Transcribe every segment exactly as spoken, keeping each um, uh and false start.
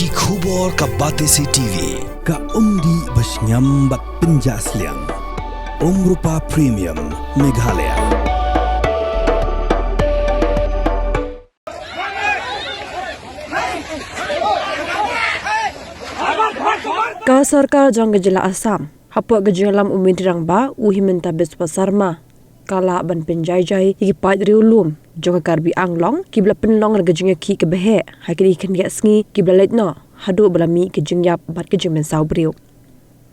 Ki khubor ka Batesi T V, ka umdih ba shngiam bad pynjah sliang. Umrupa Premium, Meghalaya. Ka sorkar jong ka jylla Assam, hapoh ka jingïalam u Myntri Rangbah u Himanta Biswa Sarma, ka lah ban pynjai jai ïa ki paid riewlum jong ka Karbi Anglong kiba la pynlong da ka jingïakhih kaba heh ha kine ki khyndiat sngi kiba la leit noh, haduh ba la mih ka jingïap bad ka jingmynsaw briew.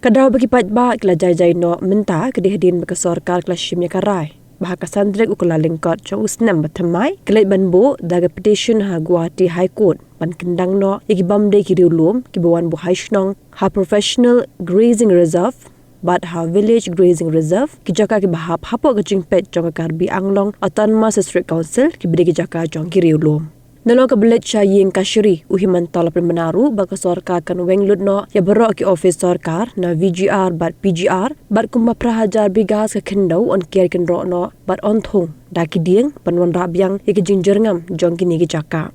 Ka daw ba ki paidbah ki la jai jai noh mynta ka dei hadien ba ka sorkar ka la shim ïa ka rai ba ha ka san tarik u Kyllalyngkot jong u snem ba thymmai, ka leit ban buh da ka petition ha Guwahati High Court ban kyndang noh ïa ki bym dei ki riewlum kiba wan buh hai shnong ha Professional Grazing Reserve bad ha Village Grazing Reserve, ki jaka kiba hap hapoh ka jingpeit jong ka Karbi Anglong Autonomous District Council, kiba dei ki jaka jong ki riewlum. Nalor kaba leit sha ïing kashari, u Himanta u la pynbna ruh ba ka sorkar kan weng lut noh ïa baroh ki ophis sorkar na V G R bad P G R, bad kumba phra hajar bigha ka khyndew yn ker kynroh noh bad yn thung da ki dieng ban wanrah biang ïa ka jingjyrngam jong kine ki jaka.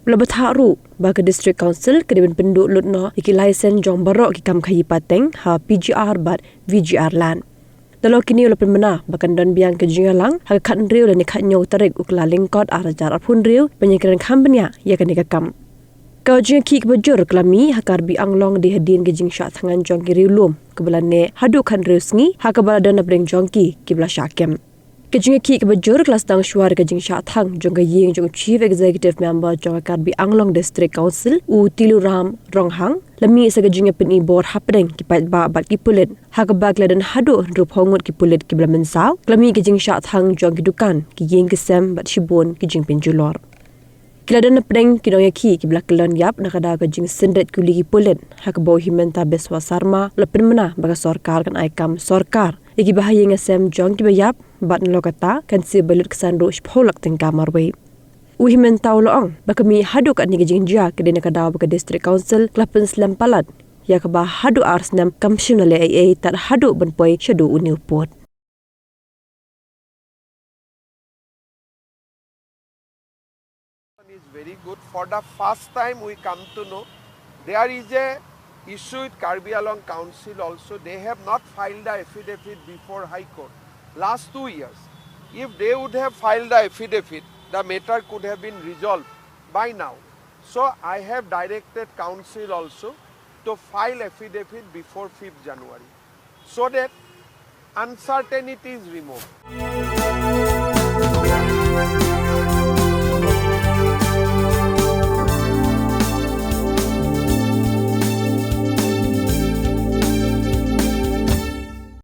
U la bthah ruh ba ka District Council ka dei ban pynduh lut noh ïa ki license jong baroh ki kam khaïi pateng ha P G R bad V G R land. Nalor kine u la pynbna ba kan don biang ka jingïalang ha ka khathynriew lane khathynñiew tarik u Kyllalyngkot ar hajar arphew hynriew ban ïakren kham bniah ïa kane ka kam. Ka jingïakhih kaba jur ka la mih ha Karbi Anglong dei hadien ka jingshah thngan jong ki riewlum kaba la neh haduh khathynriew sngi, ha kaba la don napdeng jong ki kiba la shah kem. Ka jingïakhih kaba jur ka la sdang shuwa da ka jingshah thang jong ka ïing jong u Chief Executive Member jong ka Karbi Anglong District Council, u Tiluram Ronghang, la mih sa ka jingïapyni bor hapdeng ki paidbah bad ki pulit, ha kaba ki la don haduh hynriewphew ngut ki pulit kiba la mynsaw. Ka la mih ka jingshah thang jong ki dukan, ki ïing ki sem bad shibun ki jingpynjulor. Ki la don napdeng ki nongïakhih kiba la kyllon ïap na ka daw ka jingsyndet kuli ki pulit, ha kaba u Himanta Biswa Sarma u la pynbna ba ka sorkar kan ai kam sorkar ïa kiba ha ïing ha sem jong kiba ïap, bad nalor kata kan siew ba lut ka san ruh shiphew lak tyngka marwei. U Himanta u la ong ba ka mih haduh katne ka jingjia ka dei na ka daw ba ka District Council ka la pynslem palat ïa kaba haduh ar snem kam shym la leh ei ei tad haduh ban poi shaduh une u pud. Is very good. For the first time, we come to know there is a issue with Karbi Anglong Council also. They have not filed the affidavit before High Court last two years. If they would have filed the affidavit, the matter could have been resolved by now. So I have directed Council also to file affidavit before fifth January, so that uncertainty is removed.